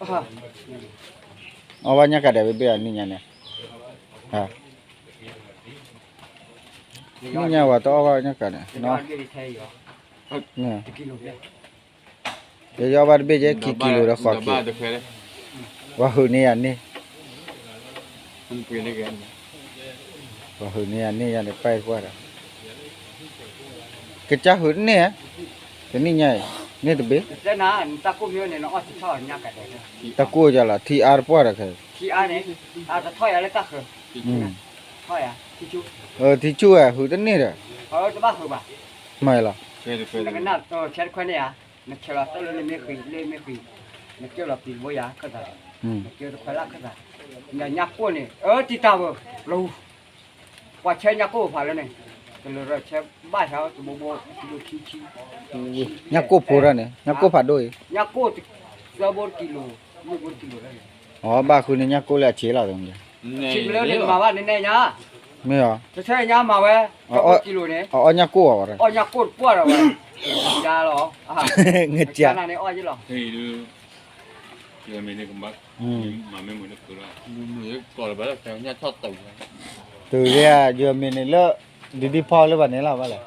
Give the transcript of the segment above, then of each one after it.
အီၣ်ဘၣ်ညၣ်ကးဒဲးဘ့ၣ်ဘ့ၣ်အနံၣ်ညါန့ၣ်, နံၣ်ညါဝဲတအီၣ်ဘၣ်ညၣ်ကးန့ၣ်, ယအီၣ်ဘၣ်တဘ့ၣ်ကဲခံကံလိၤဒီးဃီက့ၤ, ပှၤဟုးန့ၢ်ယၤန့ၣ်, ပှၤဟုးန့ၢ်ယၤန့ၣ် ယၤန့ၣ်ပၢ်ပှၢ်ဒီး ကစၢ်ဟုးတန့ၢ်ဧါ, တနံၣ်ညါအံၤ, န့ၣ်တဘ့ၣ်, တၢ်ကိၢ်ယၤလီၤ ထံအါတပှၢ်ဒီးခဲ, ထံဆူၣ်ဝဲဟုးတန့ၢ်ဒီး, မ့ၢ်လီၤ, နဆဲးတခွဲန့ၣ်ဧါ, နဆဲးလီၤတၢ်လၢနမ့ၢ်ဃံး လၢမ့ၢ်ဃံး, နကၢလီၤပံၤတဘိယၤခၢၣ်သး, နကၢတခွဲလၢခၢၣ်သး, ညၣ်ကိၢ်န့ၣ် အၢ တံၢ်တၢ်ဝဲ, လီၤ ပှၤဆဲညၣ်ကိၢ်ဖးလၢန့ၣ်, တလၢၤဆဲဘၣ်ဆၣ်တဘိဘိ, တဘိခံဆံ, ညၣ်ကိၢ်ဖိထီၣ်န့ၣ် ညၣ်ကိၢ်ဖးဒိၣ်အံၤ, ညၣ်ကိၢ်သၢဘိတကံလိၤ, မ့ၢ်ဘိတကံလိၤလၢန့ၣ်, အဘၣ်ဃုန့ၣ်ညၣ်ကိၢ်လၢအဆံးလီၤ, မ့ၢ်အီၤ, တဆဲညါမၤဝဲ, တဆဲညါမၤဝဲ, အီၣ်ညၣ်ကိၢ်အီၤဝဲ, အီၣ်ညၣ်ကိၢ်တပှၢ်ဒီးဝဲ, ယါလီၤ, န့ၣ်အီၣ်ယလီၤ တုၤလၢယမ့ၢ်န့ၣ်လၢ ဒ်ဒ်ဖီလၢဘၣ်န့ၣ်လီၤဘၣ်လဲၣ်,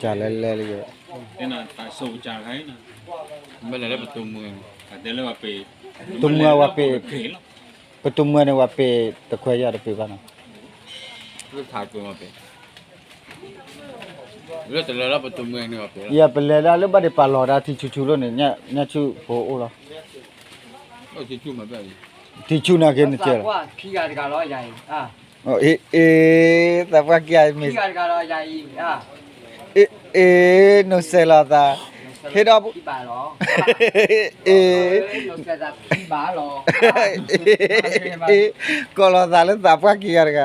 ကလဲၤလဲၤလၢယိၤ, ပတုၤမွဲဝဲပ့ၤ, ပတုၤမွဲန့ၣ်ဝဲပ့ၤတခွဲးယၤတပ့ၤဘၣ်နီၤ, ယပလဲၤလၢပတုၤမွဲန့ၣ်ဝဲပ့ၤလီၤ, ယပလဲၤလၢလၢဘၣ်ဒံးပာ်လီၤဒၣ်ထံဆူၣ်ဆူၣ်လီၤန့ၣ်, ညၣ်ဆူၣ်ဖိအိၣ်လီၤ, ထံဆူၣ်နာ်က့နကဲလီၤ, အ့ အ့ သးပှၢ်ခံဂၤမ့ၢ်, အ့ အ့ နိးစဲးလီၤသး, ဟ့ၣ်ဒီး, အ့ အ့ ကိးလီၤသးလၢသးပှၢ်ခံဂၤတဂၤ,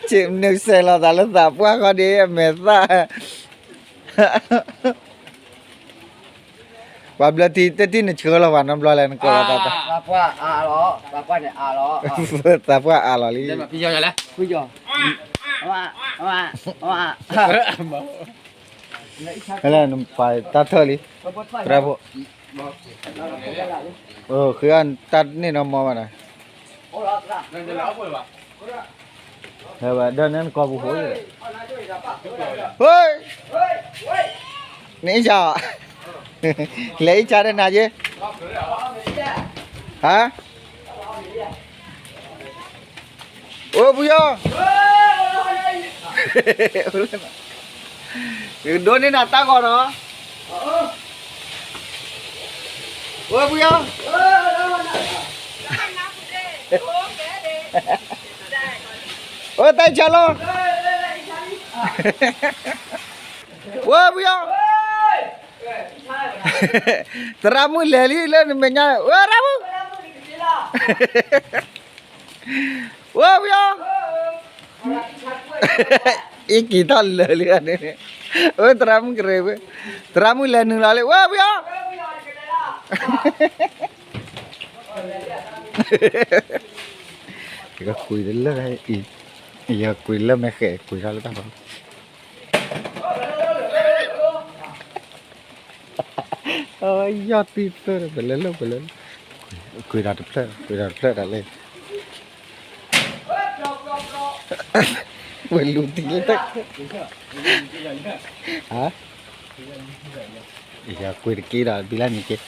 ဆ့ၣ်နုာ်စဲးလီၤသးလၢသးပှၢ်ဃီဒ်အမဲာ်သၣ် ပှၤဘျၢထံတထံၣ်နဆှၢလီၤပှၤနီတဘျီလဲၣ် နကိးလီၤသး, သးပှၢ်အါလီၤလံ, နပာ်တၢ်ထၢၣ်လံ, သရၣ်ဖိ, ဃ့အီၣ်တၢ်န့ၣ်နီၢ်မီၢ်ဘၣ်နၤ, ဝဲဒၣ်န့ၣ်နကိာ်ပူၤဃိ, နအ့ၣ်ဆါ, လဲၤအ့ၣ်ဆါဒီးနၤယ့, ဟါ, အိၣ်ပယီၤ, ဒိးန့ၢ်နၤတၢ်ဂီၤနီၤ, အိၣ်ပယီၤ, အိၣ်တၢ်ဆါလီၤ, အိၣ်ပယီၤ, သရၣ်မုၣ်လဲၤလံလၢနမဲာ်ညါ, အိၣ်သရၣ်မုၣ်, အိၣ်ပယီၤ, အံၤက့ၤထီၣ်လၢာ်လံန့ၣ်, အိၣ်သရၣ်မုၣ်ကရၢၢ်, သရၣ်မုၣ်လဲၤနုာ်လီၤလံ အိၣ်ပယီၤ, ယကကွံာ်တလၢာ်, ယကကွံာ်လၢမဲာ်ဃဲၤ ကွံာ်ထီၣ်လၢတၢ်ဖီ ယီၢ်တံၢ်သၢဒီး ပလဲၤလၢ ပလဲၤလၢ, ကွံာ်တၢ်တဖျၢၣ် ကွံာ်တၢ်တဖျၢၣ်တၢ်လဲၣ်, ဝဲလူၤတံၢ်လၢတၢ်, ဟါ, ယကွံာ်တက့ၢ်ဒီး ဘံလၢနံၤက့ၤ,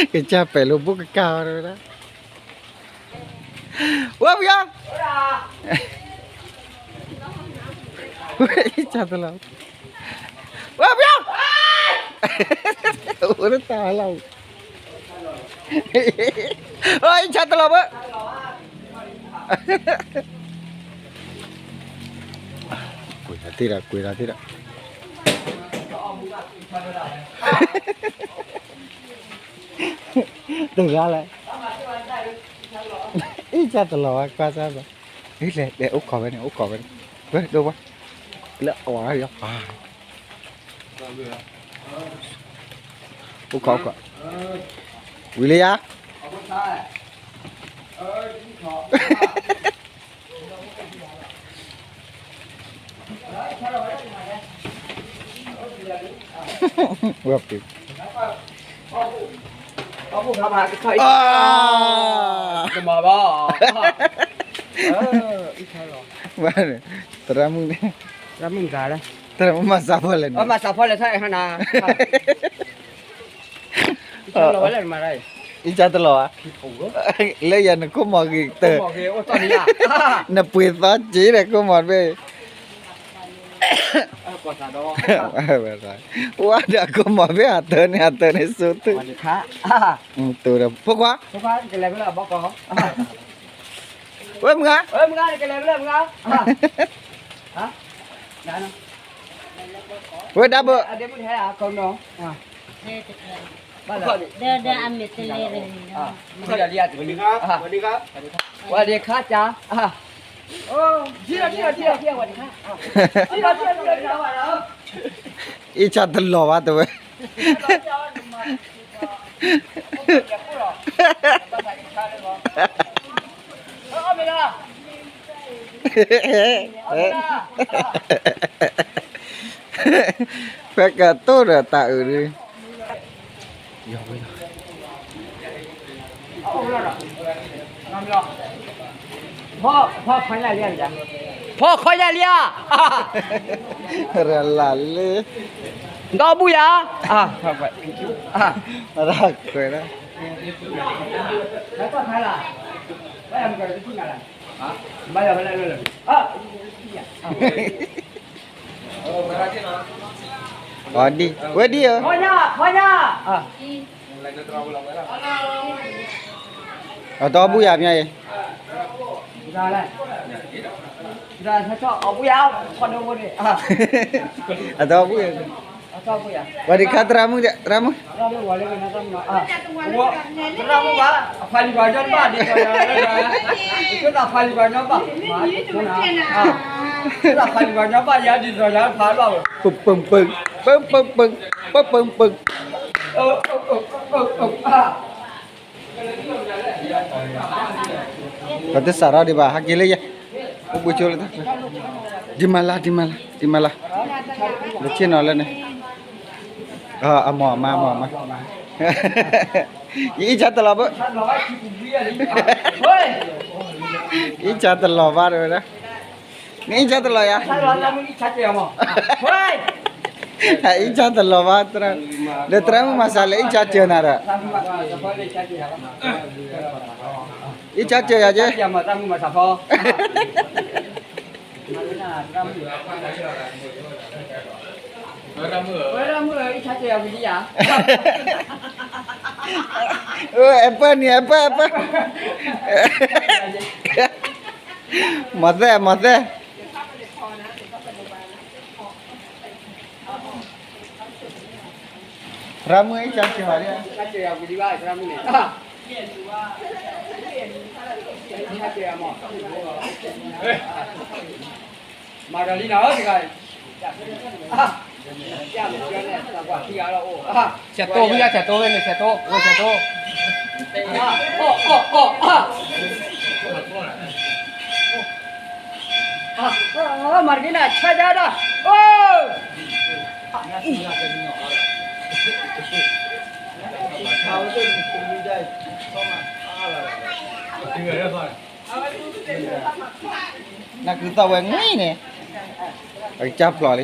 ကစၢ်ပဲာ်လိာ်ဘိၣ်ကကၢ်ဝဲဒၣ် ဝဲပယီၤ, ဝဲပယီၤ, အိၣ်တၢ်လီၤ, အိၣ်ဆၣ်တလီၤဘၣ်, ကွံာ်တၢ်သ့ဒီး ကွံာ်တၢ်သ့ဒီး တဂၤလဲၣ်, အံၤ ကၢ်တလီၤဝဲ ကွၢ်စၢ်ဘၣ်, လဲၤ လဲၤအိၣ်ခိးဝဲန့ၣ် အိၣ်ခိးဝဲန့ၣ်, ဝဲဒိၣ်ဝဲ, လၢအဝဲယီၤပၢ်, အိၣ်ခိး အိၣ်ခိး, ဝံၤလံယါ, အဝဲ တၢ် အၢ တၢ် တၢ် ဝဲပ့ၤ အီၣ် ကမၤဘၣ် သရၣ်မုၣ်န့ၣ် သရၣ်မုၣ်မၤစးဖီလဲၣ်န့ၣ် မၤစးဖီလဲၣ် အံၣ်စၢ်တလီၤဧါ လၢယၤနခိၣ်မီၤဂ့ၤတၢ် နပှ့ၤသီက့ၤဒီးခိၣ်မီၤတဘ့ၣ် ဝဲဒီးအခိၣ်မီၤဘ့ၣ်အတၢ်န့ၣ် အတၢ်န့ၣ်စိၤတုၤ တိၤဒီး ဖိခွါ ဖိခွါ ကလဲၤဖဲလဲၣ် ဘီကီး ဝဲမုၢ်ဂၤ ဝဲမုၢ်ဂၤ နကလဲၤဖဲလဲၣ်မုၢ်ဂၤ ဝဲဒၣ်ဘၣ် အဒ့မုၣ်ဟဲအခိၣ်နီၤ ဒီး ဒီးအမ့ၢ်တလဲၤန့ၣ် ဝဲဒၣ်ခါကၢ အံၣ်စၢ်တလီၤဘၣ် တဲဝဲ ဖဲကတိၢ်ဒီးတၢ်အုးဒု ဖီခီယၢ်လံဧါ ရလၢ ဒီဘူယၤ ရခွဲးလၢ အီၤဒံ ဝဲဒံဧၢ အတအီၣ်ဘူယၤမ့ၢ်အံၤ အတအီၣ်ဘူယၤ ဝဲဒံခါသရၣ်မုၣ် သရၣ်မုၣ် သရၣ်မုၣ်ဘၣ် အဖးလံၤပှၤညီတဘၣ် ဒ်သိးယၤလၢ ယဆိသးဖးလံၤပှၤညီဘၣ် ဆိသးဖးလံၤပှၤညီဘၣ် ယၤဒ်သိးယၤဖးဘၣ် ပပပပပပပပပ ပတစးထီၣ်ဒံးဘၣ် ဟဲက့ၤလၢယဲ အိၣ်ဘှံးဆိလၢတၢ် ဒံးမၤလၢ ဒံးမၤလၢ ဒံးမၤလၢ လၢဆ့ၣ်နီၤလၢန့ၣ် အမိၢ်အမါ အမိၢ်အမါ ယအံၣ်စၢ်တလီၤဘၣ် အံၣ်စၢ်တလီၤဘၣ်တဝဲဒၣ် နအံၣ်စၢ်တလီၤယၤ အံၣ်စၢ်တလီၤဘၣ် ဒီးသရၣ်မုၣ်မၤစၢၤလၢအံၣ်စၢ်စၢၤနၤဒီး အံၣ်စၢ်စၢၤယၤက့ အဲပၢၢ်န့ၣ် အဲပၢၢ် အဲပၢၢ် မၤသဲ မၤသဲ သရၣ်မုၣ်အံၣ်စၢ်စၢၤဘၣ် မၤဒီးလံနၤဧၢ တဂၤ ဆဲးတိၢ်ဝံၤ ဆဲးတိၢ်ဝဲန့ၣ် ဆဲးတိၢ် ဝဲဆဲးတိၢ် မၤတက့ၢ်နၤ ဆါဒၣ်ဒီး အိၣ် နကုၤသီၣ်ဝဲငွံန့ၣ် အကစၢ်ဖျိးလံ